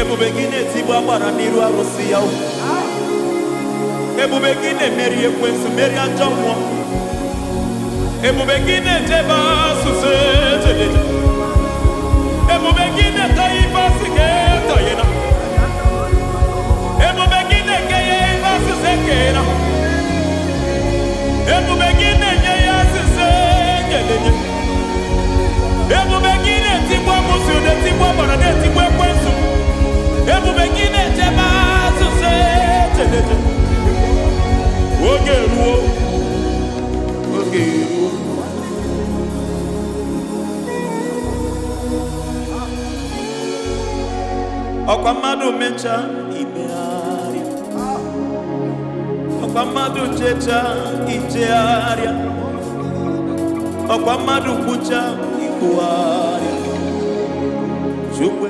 Ebube gị na-etigbu agbara n'iru arụsị ya o. Ebube gị na-emeri ekwensu, meri ajọ mmụọ. Ebube gị na-echebe asụsụ echedeche. Ebube gị na-ete ife asị ga-etoghịna. Ebube gị na-eke ya ife asịsị ekena. Ebube gị na-enye ya asịsị enyelenye. Ebube gị na-etigbu amụsụ, na-etigbu agbara, na-etigbu ekwensu. Ebube gị na-echebe asụsụ echedeche. Oge ruo, oge ruo. Ọkwa mmadụ mecha imegharịa, ọkwa mmadụ checha ichegharịa, ọkwa mmadụ kwucha ikwugharịa. Chukwu.